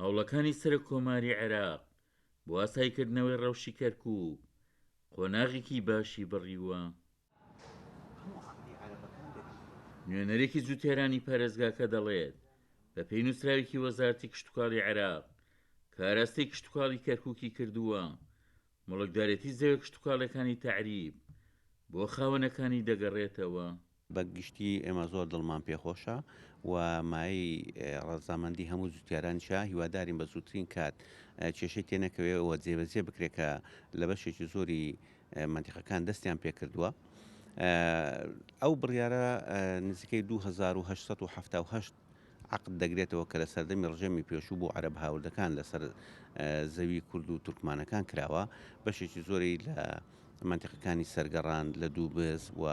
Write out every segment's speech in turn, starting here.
هەوڵەکانی سەرۆک کۆماری عێراق بۆ ئاساییکردنەوەی ڕەوشی کەرکووک قۆناغێکی باشی بڕیوە. نوێنەرێکی جوتیارانی پارێزگاکە دەڵێت، بەپێی نووسراوێکی وەزارەتی کشتوکاڵی عێراق کە ئاراستەی کشتوکاڵی کەرکووکی کردووە، موڵکدارێتی زەویە کشتوکاڵیەکانی تەعریب بۆ خاوەنەکانی دەگەڕێتەوە. بە گشتی ئێمە زۆر دڵمان پێخۆشە و مایەی ڕەزامەندی هەموو جوتیارانیشە، هیوادارین بە زووترین کات کێشەی تێنەکەوێ و جێبەجێ بکرێت کە لە بەشێکی زۆری مەنتیقەکان دەستیان پێکردووە. ئەو بڕیارە نزیکەی 2878 عەقد دەگرێتەوە کە لە سەردەمی ڕژێمی پێشوو بۆ عەرەب هاوردەکان لەسەر زەوی کورد و تورکمانەکان کراوە، بەشێکی زۆری لە مەنتیقەکانی سەرگەڕان، لە دووبز و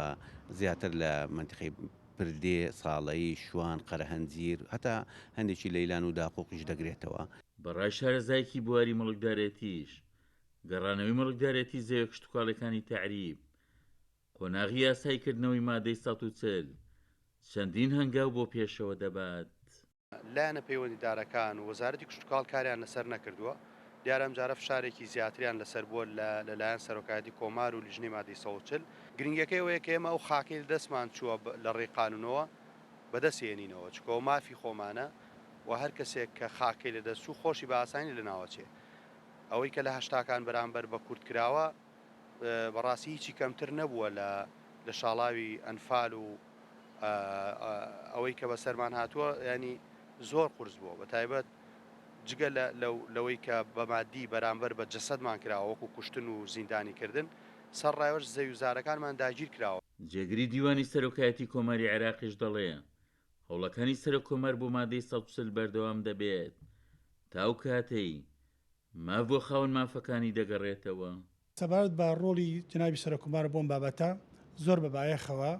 زیاتر لە مەنتیقەی پردێ، ساڵەیی، شوان، قەرەهەنجیر، هەتا هەندێکی لەیلان و داقوقیش دەگرێتەوە. بە ڕای شارەزایەکی بواری موڵکدارێتیش، گەڕانەوەی موڵکدارێتی زەویە کشتوکاڵیەکانی تەعریب، قۆناغی یاساییکردنەوەی مادەی 140 چەندین هەنگاو بۆ پێشەوە دەبات. لایەنە پەیوەندیدارەکان و وەزارەتی کشتوکاڵ کاریان لەسەر نەکردووە، دیارە ئەمجارە فشارێکی زیاتریان لەسەر بووە لە لەلایەن سەرۆکایەتی کۆمار و لیژنەی مادەی 140. گرنگیەکەی ئەوەیە کە ئێمە ئەو خاکەی لەدەستمان چووە لە ڕێی قانونەوە بەدەست هێنینەوە، چونکە ئەوە مافی خۆمانە و هەر کەسێک کە خاکەی لەدەست چوو خۆشی بە ئاسانی لەناوەچێ. ئەوەی کە لە هەشتاکان بەرامبەر بە کورد کراوە بەڕاستی هیچی کەمتر نەبووە لە لە شاڵاوی ئەنفال و ئەوەی کە بەسەرمان هاتووە ینی زۆر قورس بووە بە تایبەت جگە لەوەی کە بە مادی بەرامبەر بە جەسەدمان کراوە وەکو کوشتن و زیندانی کردن سەر ڕایوەش زەوی و زارەکانمان داگیر کراوە. جێگری دیوانی سەرۆکایەتی کۆماری عێراقیش دەڵێ، هەوڵەکانی سەرۆککۆمار بۆ مادەی 140 بەردەوام دەبێت تا ئەو کاتەی ماف بۆ خاوەن مافەکانی دەگەڕێتەوە. سەبارەت بە ڕۆڵی جەنابی سەرۆککۆمار بۆ ئەم بابەتە زۆر بە بایەخەوە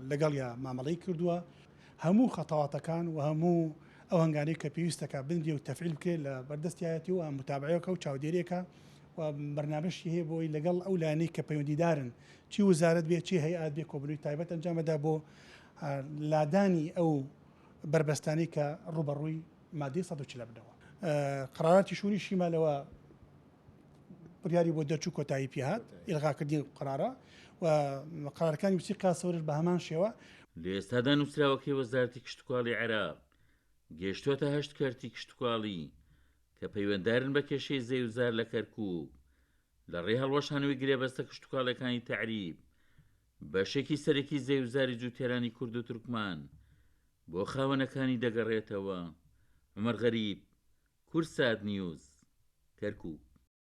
لەگەڵیا مامەڵەی کردووە، هەموو خەتەواتەکان و هەموو ئەو هەنگانەی کە پێویستەکە بنرێ و تەفعیل بکرێت لە بەردەستیایەتی و متابعەیەکە و چاودێریەکە و بەرنامەشی هەیە بۆی لەگەڵ ئەو لایەنەی کە پەیوەندیدارن چی وزارەت بێ چی هەیئات بێ کۆبوونەوەی تایبەت ئەنجام بدا بۆ لادانی ئەو بەربەستانەی کە ڕووبەڕووی مادەی 140 بنەوە. قەراراتی شوری شیمالەوە بڕیاری بۆ دەرچوو کۆتایی پێهات ئیلغاکردنی قەرارە و قەرارەکانی وچی قاسەوەرش بە هەمان شێوە. لە ئێستادا نووسراوەکەی وەزارەتی کشتوکاڵی عێراق گەیشتووەتە هەشت کەرتی کشتوکاڵی کە پەیوەندارن بە کێشەی زەویوزار لە کەرکووک لە ڕێی هەڵوەشانەوەی گرێبەستە کشتوکاڵیەکانی تەعریب بەشێکی سەرەکی زەویوزاری جووتیارانی کورد و تورکمان بۆ خاوەنەکانی دەگەڕێتەوە. عومەر غەریب، کوردسات نیوز، کەرکووک.